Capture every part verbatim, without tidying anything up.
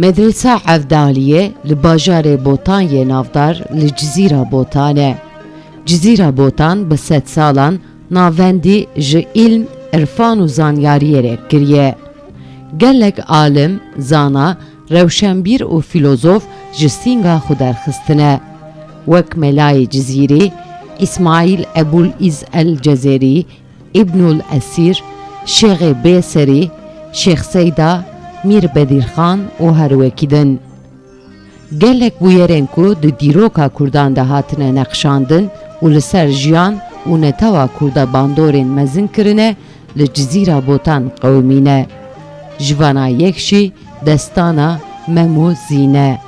Medresa Evdaliyê li bajarê Botan yê navdar li Cizîra Botan e. Cizîra Botan bi sedsalan navendî ji îlm, irfan û zanyariyê re kiriye. Gelek alim, zana, rewşenbîr û fîlozof ji sînga xwe derxistine. Wek Melayê Cizîrî, Îsmaîl Ebul Îz el Cezêrî, Îbnul Esîr, Şêxê Bêserî, Şêx Seyda, Mîr Bedîrxan û her wekî din. Gelek bûyerên ku di dîroka Kurdan de hatine neqşandin û li ser jiyan û netewa Kurda bandorên mezin kirine, li Cizîra Botan qewimîne. Ji vana yek jî destana Mem û Zîn e.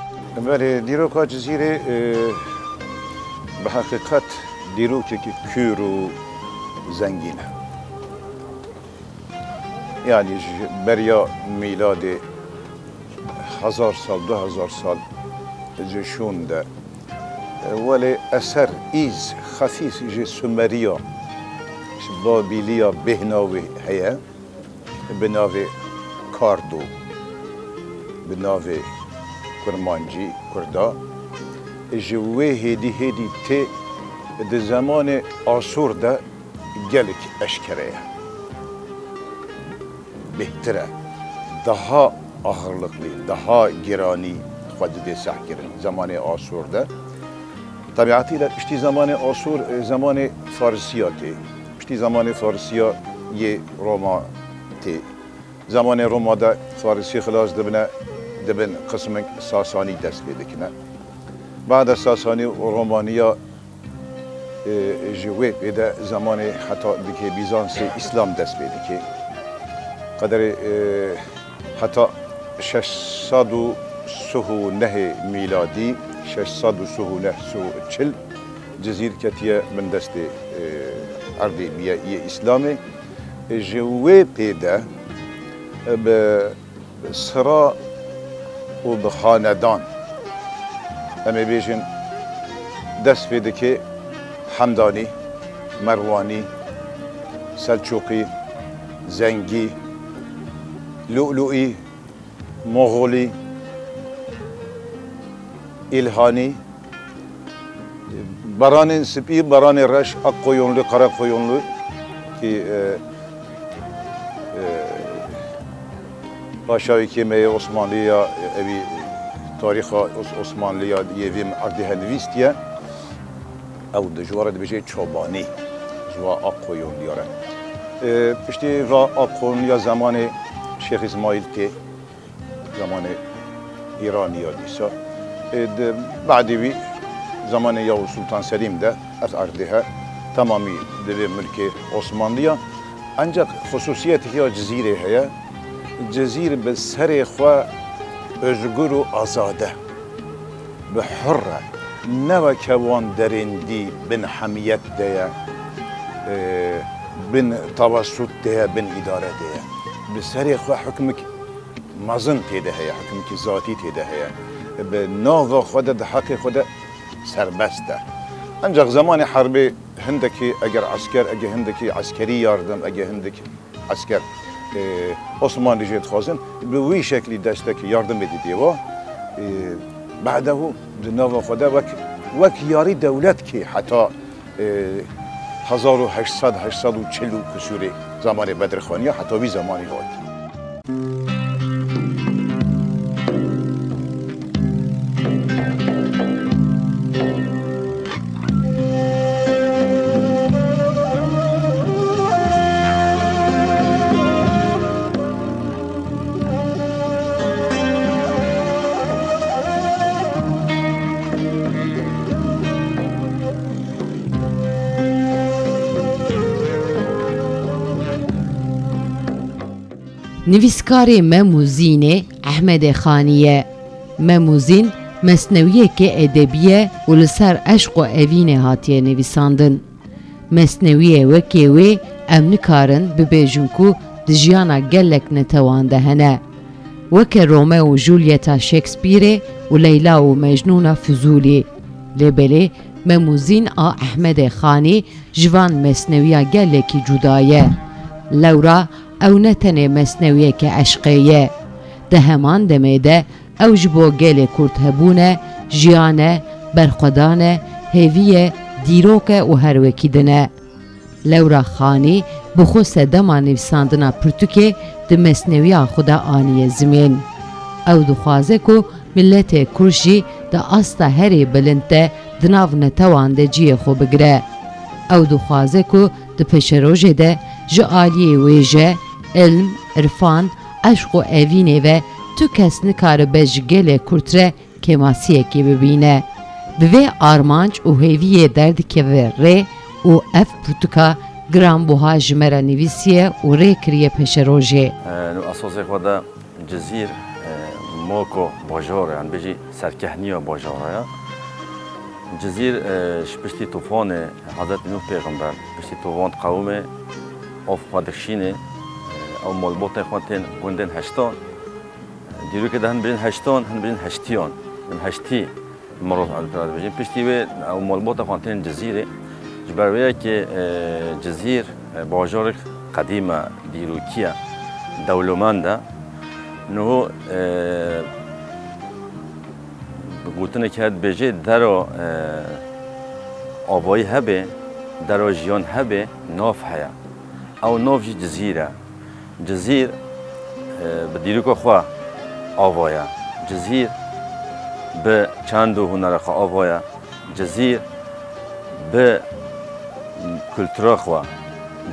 Belê, dîroka Cizîrê, e, bi heqîqet dîrokekî kûr û zengîn e. Yanî ji beriya mîladê hezar sal, du hezar sal ji şûn de, welê eser, îz, xefîs ji Sumeriya, ji Babîliya bêhnawê heye, bi navê Kardo, bi navê Kurmancî, Kurda, ji wê hêdî hêdî tê di zemanê Asûr de gelek eşkere ye. Bêhtir e. Daha ağırlıklı, daha giranî xwe didê sehkirin zemanê Asûr de. Tebiatî de piştî zemanê Asûr, e, zemanê Farisiya tê. Piştî zemanê Farisiya yê Roma tê. Zemanê Roma de Farisî xilas dibine, dibin qismek Sasanî dest pê dikine. Bada Sasanî û Romaniya, e, ji wê pê de zemanê heta dikê Bîzansê Îslam dest pê dikê. Qederê, e, heta şeş sed û sih û nehê mîladî, şeş sed û sih û neh, sih û çil, Cizîr ketiye bin destê, e, erdê biye yê Îslamê. Ji wê pê de, e, bi sira û bi xanedan, em ê bêjin, dest pê dike Hemdanî, Merwanî, Selçûqî, Zengî, Lûlûî, Moxolî, Îlhanî, Baranên Spî, Baranê Reş, Akkoyunlu, Karakoyunlu ki, e, e, paşayekê me yê Osmanlî ya, e, evî tarîxa Os-, Osmanlî ya yê vê erdê he nivîstiye. Ew di ji we re dibêje Çobanî, ji wa Akkoyunliya re. E, piştî va Akkoyunliya zemanê Şêx Îsmaîl tê, zemanê Îraniya dîsa. E, di badê wî zemanê Yavuz Sultan Selîm de ev erdê he temamî divê milkê Osmanliya. Ancak xususiyeteke ya Cizîrê heye. Cizîr bi serê xwe özgür û azade, bi hurr e. Ne weke wan derên dî bin hemiyet de ye, e, bin tawesut de ye, bin îdare de ye. Bi serê xwe hukmik mezin tê de heye, hukmikî zatî tê de heye. Bi nava xwe de, di heqê xwe de serbest e. Ancak zemanê herbê hindekî eger esker, eger hindekî eskerî yardim, eger hindek esker, e, Osmanlî jê dixwazin, bi wî şeklî destek yardimê didê wa. E, Be'dehu di nava xwe de wek, wek yarî dewletkî heta, e, hezar û heşt sed, heşt sed û çil û kusurê zemanê Bedirxaniya heta wî zemanî hatî. Nivîskarê Mem û Zînê Ehmedê Xanî ye. Mem û Zîn mesnewiyeke edebî ye û li ser eşq û evînê hatiye nivîsandin. Mesnewiyê wekê wê em nikarin bibêjin ku di jiyana gelek netewan de hene. Weke Romeo û Julieta Shakespeareê û Leyla û Mecnûna Fuzûlî. Lê belê Mem û Zîn a Ehmedê Xanî ji van mesnewiya gelekî cuda ye. Lewra ew ne tenê mesnewiyeke eşqê ye. Di heman demê de Ew ji bo gelê Kurd hebûn e, jiyan e, berxwedan e, hêvî ye, dîrok e û her wekî din e. Lewra Xanî bi xwe sedema nivîsandina pirtûkê di mesnewiya xwe de aniye zimên. Ew dixwaze ku miletê Kurd jî di asta herî bilind de di nav netewan de cihê xwe bigire. Ew dixwaze ku di pêşerojê de ji aliyê wêje, ilm, irfan, eşq û evînê ve tu kes nikaribe ji gelê Kurd re kêmasiyekê bibîne. Bi vê armanc û hêviyê derdikeve rê û ev pirtûka giranbuha ji me re nivîsiye û rê kiriye pêşerojê. E, nu esasê xwe de Cizîr, e, moko bajor e, yani bêjî serkehniya bajara ye. Cizîr, e, ji piştî tufanê Hezretî Nûh pêxember, piştî tufan qewimê, av xwe dikişînê, e, ew malbatên xwe tên gundên heştan. Dîrokê de hin bêjin heştan, hin bêjin heştiyan. Em heştî mirov ew dikare dibêjin. Piştî wê ew malbata xwe tên Cizîrê. Ji ber wê yekê, e, Cizîr, e, bajarek qedîm e, dîrokî ye, dewlemend e. Niho, e, bi gotinek heye dibêje, dera, e, avayî hebe, dera jiyan hebe, nav heye. Ew nav jî Cizîr e. Cizîr, e, bi dîroka xwe ava ye. Cizîr bi çand û hunera xwe ava ye. Cizîr bi kultura xwe,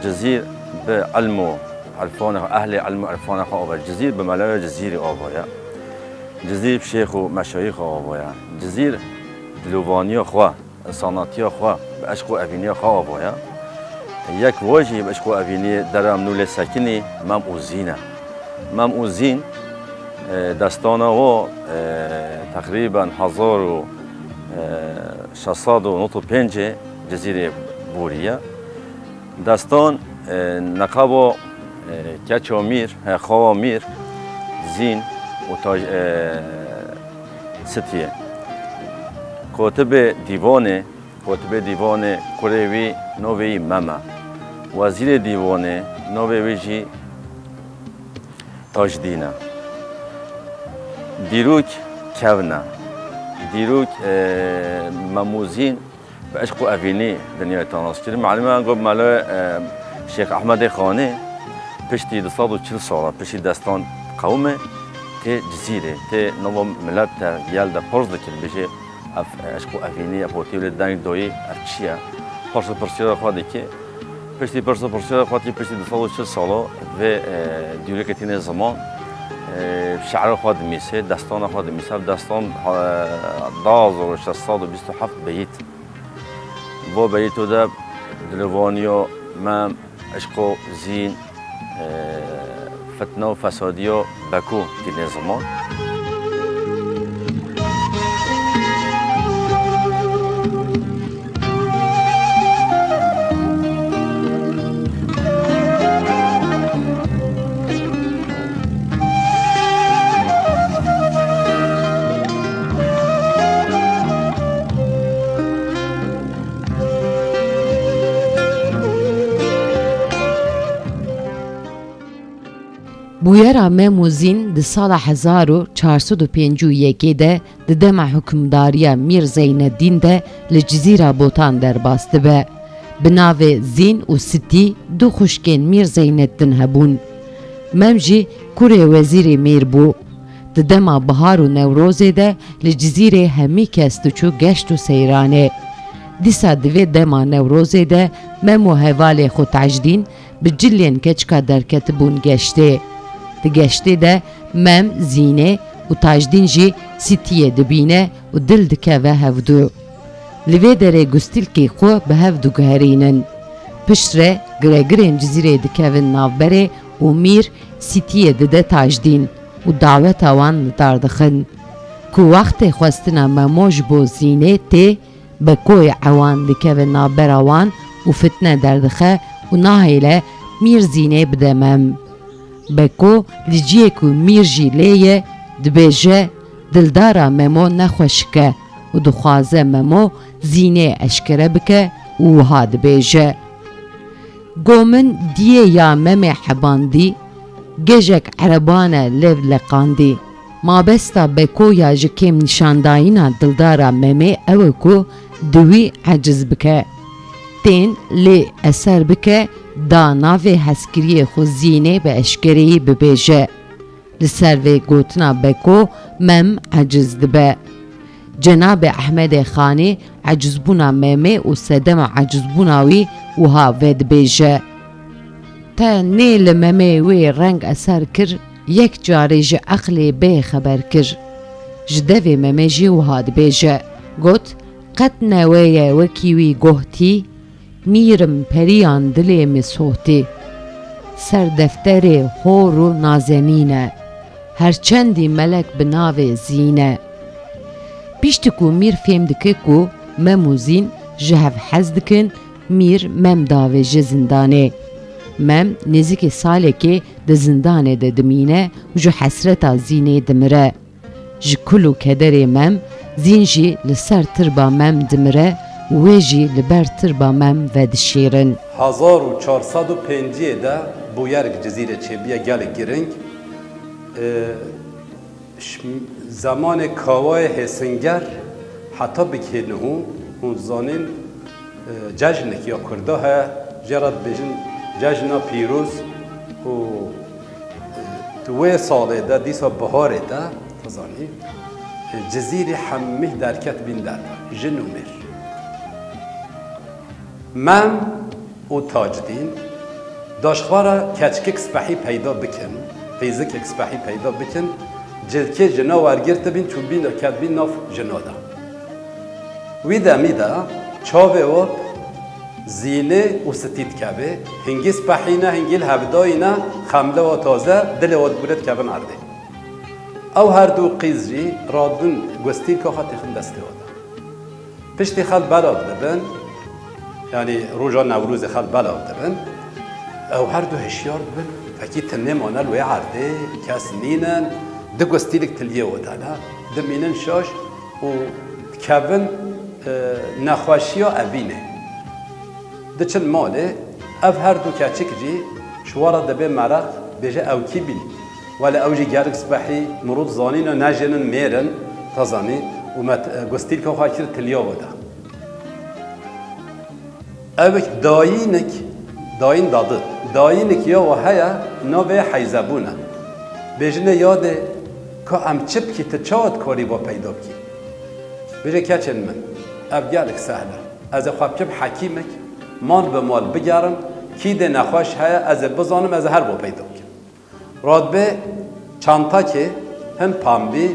Cizîr bi ilm û irfana xwe, ehlê ilm û irfana xwe ava ye. Cizîr bi meleya Cizîrê ava ye. Cizîr bi şêx û meşayîxa ava ye. Cizîr dilovaniya xwe, însanatiya xwe, bi eşq û evîniya xwe ava ye. Yek wa jî bi eşq û evîniyê dera min û lê sekinî Mem û Zîn e. Mem û Zîn, e, destana wa, e, teqrîben hezar û, e, şeş sed û nod û pêncê Cizîrê boriye. Destan, e, neqeba, e, keça mîr, he, xawa mîr, Zîn û taj-, e, Sitiyê. Kotibê dîvanê, kotibê dîvanê kurê wî navê wî Mem e. Wezîrê dîvanê navê wî jî Tajdîn e. Dîrok kevn e. Dîrok, e, Mem û Zîn bi eşq û evînî dinyayê te nas kirin. Melûm e, got mele, e, Şêx Ehmedê Xanê piştî du sed û çil sala, piştî destan qewimê tê Cizîrê, tê nava milet te, gel de pirz dikir, bêje ev eşq û evînî, ev hotî lê deng doyî, ev çi ye? Pirs û pirsiyara xwe dike. Piştî pirs û pirsiyara xwe dike, piştî du sed û çil sala vê, e, dîrokê tîne ziman, e, şi'ra xwe dimîse, destana xwe dimîse. Ev destan, e, du hezar û şeş sed û bîst û heft beyît. Va beyîto de dilovaniya Mem, eşq û Zîn, e, fitne û fesadiya Beko tîne ziman. Bûyera Mem û Zîn di sala hezar û çar sed û pêncî û yekê de di dema hukimdariya Mîr Zeyneddîn de li Cizîra Botan derbas dibe. Bi navê Zîn û Sitî du xwişkên Mîr Zeyneddîn hebûn. Mem jî kurê wezîrê Mîr bû. Di dema bihar û Newrozê de li Cizîrê hemî kes diçû geşt û seyranê. Dîsa di vê dema Newrozê de Mem û hevalê xwe Tajdîn bi cilên keçika derketibûn geştê. Di geştê de Mem, Zînê û Tajdîn jî Sitiyê dibîne û dil dikeve hevdu. Li vê derê gustilkê xwe bi hev diguherînin. Piştre giregirên Cizîrê dikevin navberê û Mîr Sitiyê dide Tajdîn û daweta wan li dar dixin. Ku wextê xwestina Memo ji bo Zînê tê, Bekoyê ewan dikeve navbera wan û fitne derdixe û nahêle Mîr Zînê bide Mem. Beko li ciyê ku Mîr jî lê ye, dibêje, dildara Memo ne xweşik e û dixwaze Memo Zînê eşkere bike û wiha dibêje, Go min diyê ya Memê hebandî, gejek erebane lêv leqandî. Mabesta Beko ya ji kêmnîşandayîna dildara Memê ew e ku di wî eciz bike. Tên lê eser bike, da navê hezkiriyê xwe Zînê bi eşkereyî bibêje. Li ser vê gotina Beko Mem eciz dibe. Cenabê Ehmedê Xanê ecizbûna Memê û sedema ecizbûna wî wiha vedibêje. Te nê li Memê wê reng eser kir, yek carê ji eqlê bê xeber kir. Ji devê Memê jî wiha dibêje, got, qet neweye wekî wî gohtî, mîr im periyan dilê min sohtî. Ser defterê hor û nazenîn e. Her çendî melek bi navê Zîn e. Piştî ku mîr fêm dike ku Mem û Zîn ji hev hez dikin, mîr Mem davêje zindanê. Mem nêzîkî salekê di zindanê de dimîne û ji hesreta Zînê dimire. Ji kul û kederê Mem, Zîn jî li ser tirba Mem dimire û wê jî li ber tirba Mem vedişêrin. Hezar û çar sed û pêncî de bûyerek Cizîrê çêbûye gelek giring. Ji zemanê Kawayê Hêsinger heta bikê niho, hûn zanîn, cejnek ya Kurda heye, jê re dibêjin cejna pîroz û di wê salê de, dîsa biharê de, dizanî, Cizîrî hemî derket bîn derve, jin û mêr. Mem û Tacdîn daşxwara keçikek spehî peyda bikin, qîzikek spehî peyda bikin, cilkê jina wergirtibîn, çûbîn û ketbîn nav jina de. Wî demî de çavê wan Zînê û Sitî dikeve, hingî spehî ne, hingî li hevdayî ne, xemle wan taze, dilê wan dibûre dikevin erdê. Ew her du qîz jî radibin gustîlka xwe têxin destê wan de. Piştî xel belav dibin, yanî roja Newrozê xel belav dibin, ew her du hişyar dibin, fekî tinê mane li wê erdê, kes nînin, di gustîlik tiliyê wan de ne, dimînin şaş û dikevin, e, nexweşiya evînê. Diçin malê, ev her du keçik jî ji wan re dibe mereq, bêje ew kî bîn? Wele ew jî gelek spehî, mirov zanîne ne jin in, mêr in, te zanî, û me t-, gustîlka xwe kir tiliya wan de. Ewek dayînek, dayîn dadi, dayînek ya wan heye, navê Heyzebûn e. Bêjine yadê, ka em çi bikî, tu çawa dikarî wan peyda bikî? Bêje keçên min, ev gelek sehl e. Ez ê xwe bikim hekîmek, mal bi mal bigerim, kî dê nexweş heye, ez ê bizanim, ez ê her wan peyda bikim. Radibê çantakê hin pambî,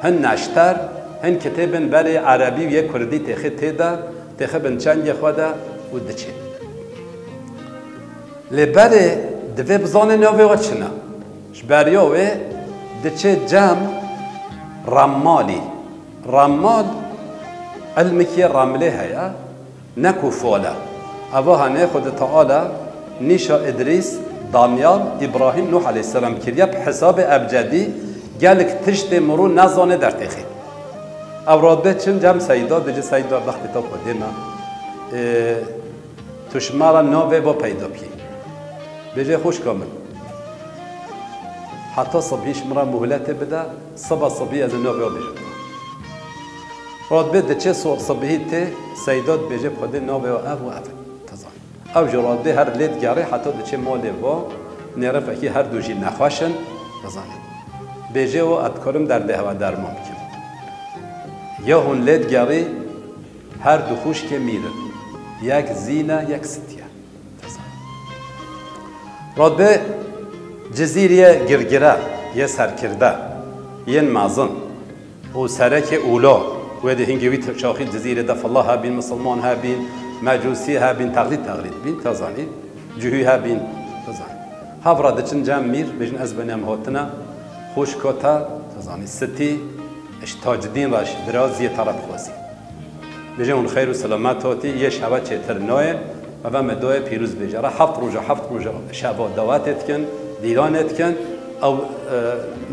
hin neşter, hin kitêbên berê erebî û yê kurdî têxê tê de, têxê bin çengê xwe de û diçê. Lê berê divê bizane navê we çi ne. Ji beriya wê diçê cem remmalî. Remmal ilmekî remlê heye. Ne ku fol e. Eva hanê Xwedê Teala nîşa Îdrîs, Danyal, Îbrahîm, Nuh aleyhisselam kiriye, bi hesabê ebcedî gelek tiştê mirû nezane dertêxê. Ev radibê çin cem Seyda, dibêje Seyda bextê te xwedê me. Ê, tu ji me re navê bo peyda bikî. Bêje xwişka min. Heta sibhî ji min re muhletê bide, siba sibhî ez ê navê we bêjim. Radibê diçe so-, sibhî tê, Seyda dibêje bi Xwedê navê we ev û ev e. Tizanî. Ew jî radibê her lê digerê heta diçe malê wan, nêrifekî her du jî nexweş in, tizanî. Bêje û ez dikarim derdê hewe derman bikim. Ya hûn lê digerî her du xwişkê mîr in. Yek Zîn e, yek Sitî ye. Radibê Cizîrê girgire, yê serkirde, yên mezin û serekê ûla, wê dê hingê wî şaxî Cizîrê de filla hebîn, misilman hebîn, mecûsî hebîn, teqlîd teqlîd bîn, te zanî, cihû hebîn, te zanî. Hev re diçin cem mîr, bêjin ez benem hatine, xwişka te, te zanî, Sitî, ji Tacdîn re, ji biraziyê te re dixwazî. Bêje hûn xeyr û selamet hatî, yê şeva çêtir nayê, eve me doyê pîroz bêje. Re heft roja, heft roja şeva dawetê dikin, dîlanê dikin, ew, e,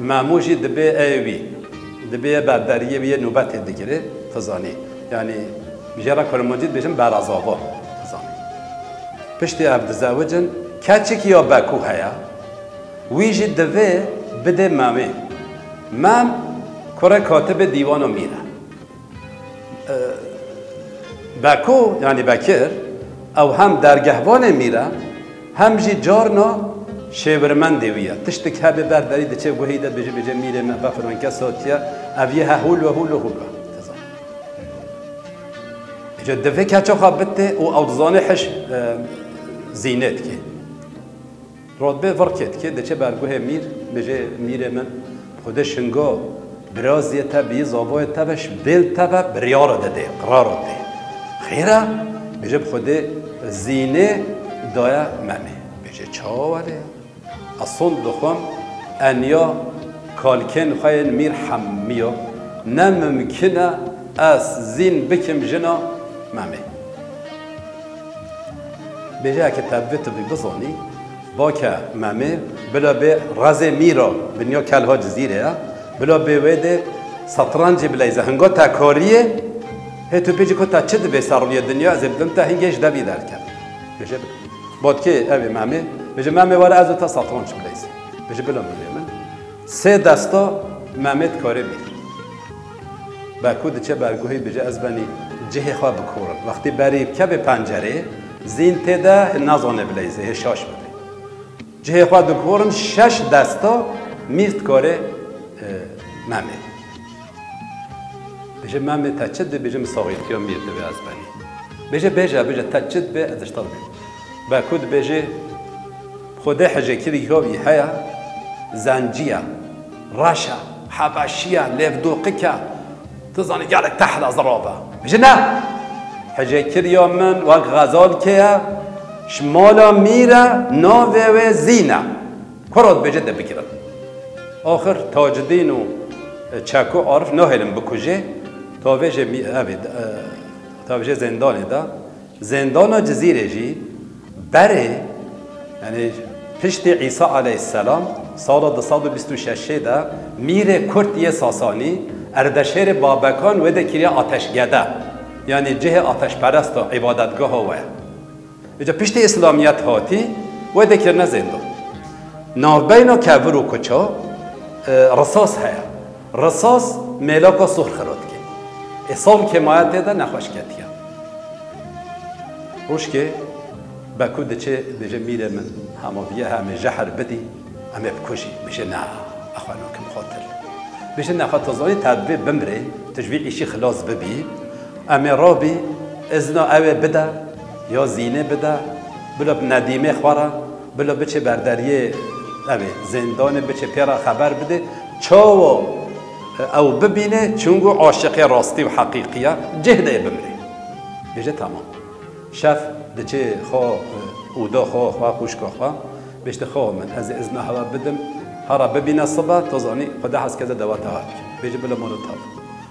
memû jî dibê ê wî, dibê berderiyê wî yê nûbetê digirê, tizanî. Yanî, jê re kurmancî dibêjin berazava, tizanî. Piştî ev dizewicin, keçik ya Bekû heye, wî jî divê bidê Memê. Mem kurê katibê dîwana mîr e. E, Beko, yanî Bekir, ew hem dergehvanê mîr e, hem jî carna şêwirmendê wî ye. Tiştik hebe ber derî diçe guhê de bêje, bêje mîrê me be filan kes hatiye, ev yê he hûl ve hûl ve hûl ve. Îca divê keça xwe bite û ew dizanê hiş, e, zînê dike. Rotbê vir kê dike, diçe ber guhê mîr, bêje mîrê min, Xwedê şingo, biraziyê te bî, zavoyê te be, ji bêl te be, biryara dide, qirara dide. Xêr e, bêje bi Xwedê zînê daye Memê. Bêje çawa lê? Ez sond dixwim, eniya kalkên xwe yên mîr hemiya. Ne mimkin e ez zîn bikim jina Memê. Bêje eke te bivê tu bî bizanî, bake Memê, bila bê rezê mîra, binya kelha Cizîrê ye, bila bê wê dê setrancê bileyze. Hinga te kariyê, hê tu pêjî ku te çi dibê ser rûyê dinya, ez ê bidim te hingê ji devî derkem. Bêje, botkê ev ê Memê, bêje Memê were ez û te setranc bileyzin. Bêje bila mîrê min. Sê desta Memê dikarê bî. Beko diçe berguhê bêje ez benî cihê xwe bikorim. Wextî berî kevê pencerê, zîn tê de nazane bileyzê, hê şaş bibe. Cihê xwe dikorin, şeş desta mîr dikarê, e, Memê. Bêje, Memê te çi dibê? Bêje, min saxîtiya mîr dibê ez benî. Bêje, bêje, bêje, te çi dibê, ez ji te dibêm. Beko dibêje, Xwedê hicêkirî yovî heye, zencî ye, reş e, hebeşî ye, lêvdoqik e. Tu zanî gelek tehla zirav e. Bêje, ne! Hicêkiriya min wek xezalkê ye, ji mala mîr e, navê wê Zîn e. Kuro dibêje de bigirin. Axir Tacdîn û Çeko Arif nahêlin bikujê, tavêjê mî-, evê, e, tavêjê zêndanê de. Zêndana Cizîrê jî berê, yanî piştî Îsa aleyhisselam, sala du sed û bîst û şeşê de mîrê Kurd yê Sasanî, Erdeşêrê Babekan wê de kiriye ateşgede. Yanî cihê ateşperesta, îbadetgeha we ye. Îca piştî îslamiyet hatî, wê de kirine zêndan. Navbeyna kevir û kuça, e, risas heye. Risas mêlaka sohr xira dike. Ê salkê maye tê de nexweş ketiye. Rojkê Beko diçe, dibêje, mîrê min, hema viye hemê jehir bidî, em ê bikujî. Bêje, na, exwe nakim xatir. Bêje, nexwe tu zanî, te divê bimrê, tu ji vî îşî xilas bibî. Em ê rabî, izna ew ê bide, ya Zînê bide, bila bi nedîmê xwe re, bila biçe berderiyê, ev ê, zêndanê, biçe pê re xeber bide. Çawa ew bibîne, çunku aşiqê rastî û heqîqî ye, cih de yê bimrê. Bêje, temam. Şev diçe xwe, oda xwe, xwe, xwişka xwe, bêjte, xwe min, ez ê izna hewa bidim, hera bibîne sibe, tu zanî, Xwedê hez keze dewata hev bikim. Bêje, bila mala tav.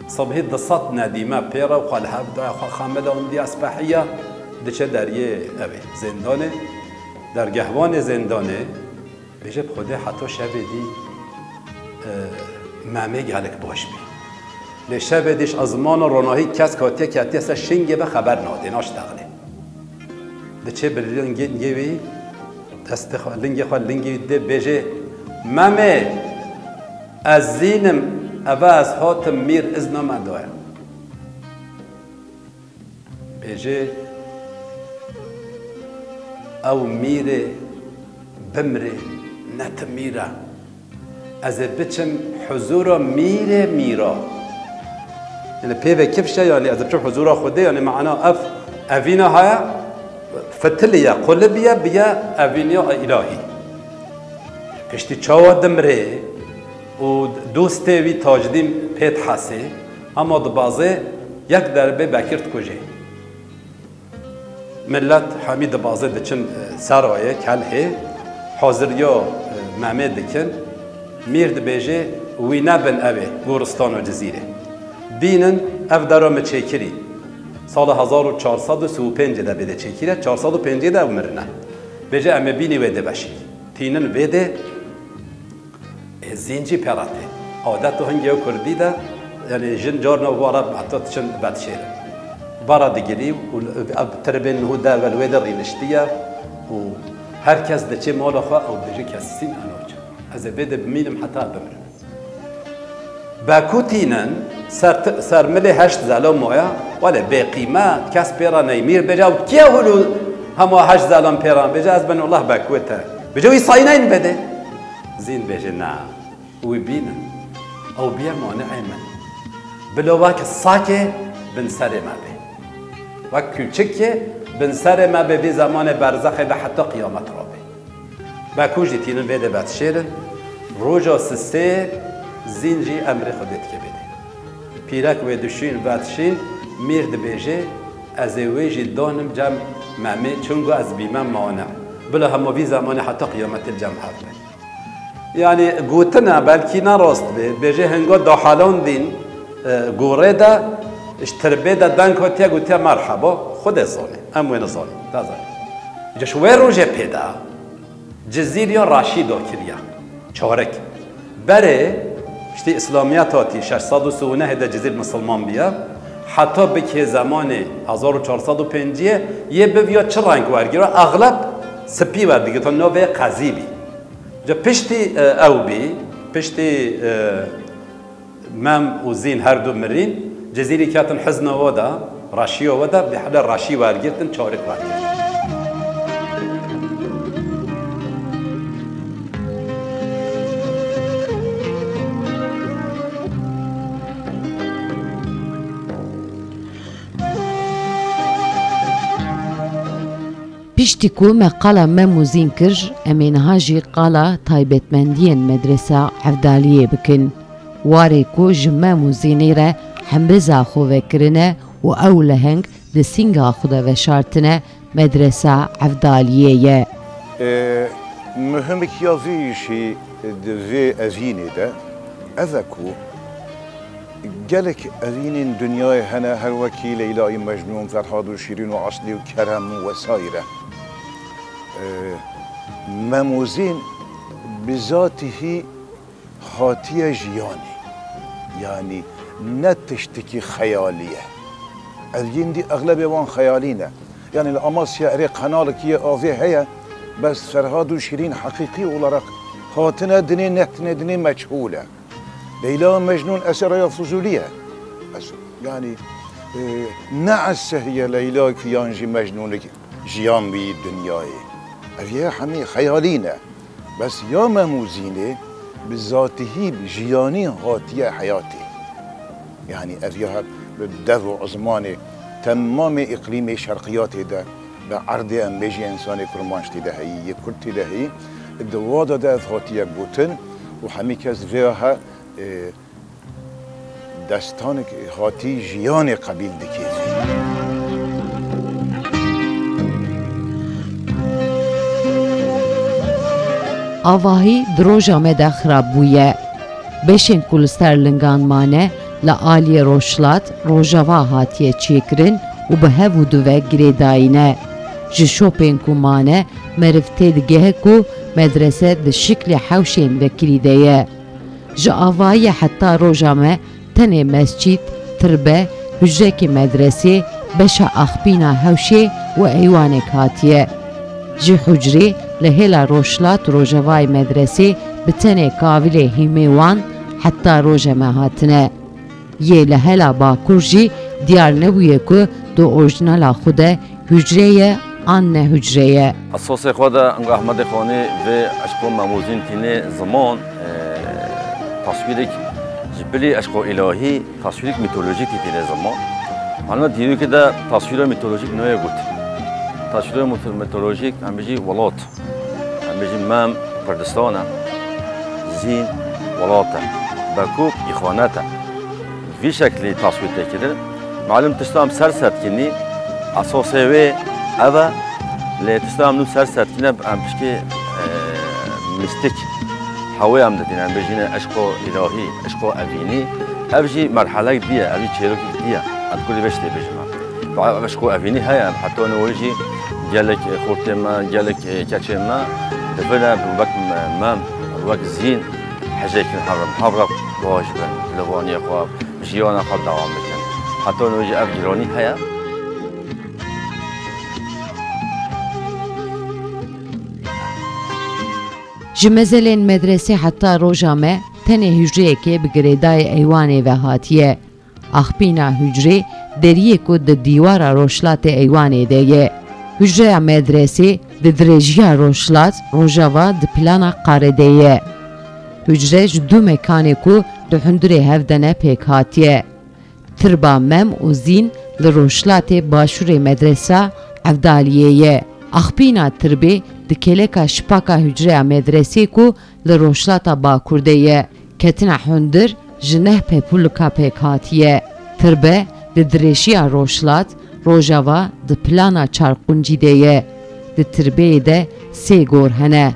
Sibhî du sed nedîme pê re û xwe li hev daye, xwe xemilandiye, spehiye, diçe deriyê evê, zêndanê, dergehvanê zêndanê, bêje, bi Xwedê heta şevê dî, e, Memê gelek baş bî. Lê şevê dî ji ezmana ronahî kesk hatiye ketiye ser şingê be xeber nade, naştexilê. Diçe bi lingê, lingê wî, destê xwe, lingê xwe, lingê wî dê bêje, Memê, ez Zîn im, eve ez hatim mîr izna me daye. Bêje, ew mîrê bimrê, ne ti mîr e. Ez ê biçim huzura mîrê mîra. Yanî pê ve kifş e, yanî ez ê biçim huzura Xwedê, yanî mana ev evîna haya, fitilî ye, qulibî ye, biye evîniya îlahî. Piştî çawa dimrê û dostê wî Tacdîn pê dihesê, hema dibazê yek derbê Bekir dikujê. Milet hemî dibazê diçin, e, serayê, kelhê, haziriya, e, Memê dikin. Mîr dibêje, wî nebin ev ê goristana Cizîrê. Bînin ev dera min çêkirî. Sala hezar û çar sed û sî û pêncê de bê de çêkire, çar sed û pêncê de ew mirine. Bêje, em ê bînî wê dê veşî. Tînin vê dê, ê, zîncî pê re tê. Adet û hingê kurdî de, yanî jin carna wara heta diçin vedişêrin. Bara digirî û ev tiribên niho de evel wê de rîniştiye û her kes diçê mala xwe ew dibêje, kesîn enoç. Ez ê vê de bimînim heta bimirim. Beku tînin ser, ser milê heşt zelo moya, wele bêqîmet, kes pê re neyê. Mîr bêje, ew kî ye hûlû hema heşt zelan pê re? Bêje, ez bin, wele Beku te. Bêje, wî sayî neyên vedê. Zîn bêje, na, wî bînin. Ew bîye mani'ê min. Bilo weke sakê bin serê me bê. Wek kûçikê bin serê me bê, vî zemanê berzexê de heta qiyamet rabê. Beku jî tînin vê de vedişêrin. Roja sisê Zîn jî emrê Xwedê dike vê de. Pîrek wê dişîn, vedişîn, mîr dibêje, ez ê wê jî danim cem Memê, çunku ez bîme mane. Bila hema vî zemanê heta qiyametê li cem hev bin. Yanî gotin e, belkî ne rast bê, bêje hinga dahalandîn, e, gorê de, ji tirbê de deng hatiye gotiye, merheba, Xwedê zanê, em wê nizanin, te zanî. Ji wê rojê pê de, Cizîr ya Raşî dakiriya. Çarik. Berê, piştî Îslamiyet hatî, şeş sed û sî û nehê de Cizîr misilman biya. Heta bikê zemanê hezar û çar sed û pêncî yê biviya çi reng wergiro? Exleb spî werdigirtin, navê qezî bî. Ca piştî, e, ew bî, piştî, e, Mem û Zîn her du mirîn, Cizîrî ketin hizna we de, reşiya we de, bi hele reşî wergirtin, çarik wergirtin. Piştî ku me qala Mem û Zîn kir, em ê niha jî qala taybetmendiyên Medresa Evdaliyê bikin. Warê ku ji Mem û Zînê re hemriza xwe vekirine û ew leheng di sînga xwe de veşartine, Medresa Evdaliyê ye. E, muhimkiya vê îşê di vê evînê de ev e ku gelek evînên dinyayê hene, her wekî Leylayî Mecnûn, Ferhad û Şîrîn û Eslî û Kerem û wesaîre. E, Mem û Zîn bi zatî hî hatiye jiyanê. Yanî ne tiştekî xeyalî ye. Ev yên dî exlebê wan xeyalî ne. Yanî li Amasya erê qenalekî yê avê heye, bes Ferhad û Şîrîn heqîqî olarak hatine dinê, nehtine dinê meçhûl e. Leyla Mecnûn esera ya Fuzûlî ye. Ez, yanî, e, ne eseh ye Leyla ki yan jî Mecnûn ki jiyan wî dinyayê. Ev yê hemî xeyalî ne. Bes ya Mem û Zînê bi zatî hî bi jiyanî hatiye heyatê. Yanî ev ya hep bi dev û ezmanê temamê îqlîmê şerqiyatê de, bi erdê em bêjî însanê kurmanc tê de heyî, yê kurd tê de heyî, di wada de ev hatiye gotin û hemî kes vê ya he, e, destanek hatî jiyanê qebîl dike. Avahî di roja me de xirab bûye. Beşên ku li ser lingan mane, li aliyê rojhilat, rojava hatiye çêkirin û bi hev û dive girêdayî ne. Ji şopên ku mane, meriv têdigehe ku medrese di şiklê hewşên vekirî de ye. Ji avahiyê heta roja me tenê mescîd, tirbe, hucrekê medresê, beşa axpîna hewşê û eywanek hatiye. Ji hucrê li hêla rojhilat rojevayê medresê bi tenê kavilê hîmê wan heta roja me hatine. Yê li hela bakur jî diyar nebûye ku di orîjinala xwe de hucre ye an ne hucre ye. Esasê xwe de ango Ehmedê Xanî vê eşqo Mem û Zîn tînê ziman, e, taswîrek ji bilî eşqo îlahî, taswîrek mîtolojîk tî tînê ziman. Hana dîrokê de taswîra mîtolojîk nayê got. Taswîra mîto-, mîtolojîk em bijî welat. Em bijî Mem Kurdistan e, Zîn welat e, Bekû îxanet e. Vî şeklî taswîr tê kirin. Malum tişta em ser ser dikinî, esasê wê ev e. Lê tişta em nû ser ser dikine, em pişkê, e, mîstik hewê em didîne, em bêjîne eşqo îlahî, eşqo evînî. Ev jî merhelek diye, ev jî çêrokek diye. Em kurî vê ştê bêjime. Eşqo evînî heye, heta nû jî gelek, e, xortê me, gelek, e, keçê me divine wek me-, Mem, wek Zîn hecê kin hev re, hev re baş bin, li vaniye xwe, jiyana xwe dewam bikin. Heta nû jî ev giranî heye. Ji mezelên medresê heta roja me, tenê hucreyekê bi girêdayê eywanê ve hatiye. Axpîna hucrê deriyê ku di dîwara rojhilatê eywanê de ye. Hucreya medresê di dirêjiya rojhilat, rojava di plana qare de ye. Hucre ji du mekanê ku di hundirê hev de ne pêk hatiye. Tirba Mem û Zîn li rojhilatê başûrê medresa Evdaliyê ye. Axpîna tirbê di kêleka şipaka hucreya medresê ku li rojhilata bakur de ye. Ketina hundir ji neh pepûlika pêk hatiye. Tirbe di dirêjiya rojhilat, rojava di plana çarquncî de ye. Di tirbeyê de sê gor hene.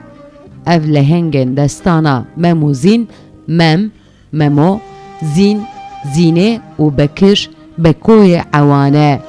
Ev lehengên destana Mem û Zîn, Mem, Memo, Zîn, Zînê û Bekir, Bekoyê Ewane.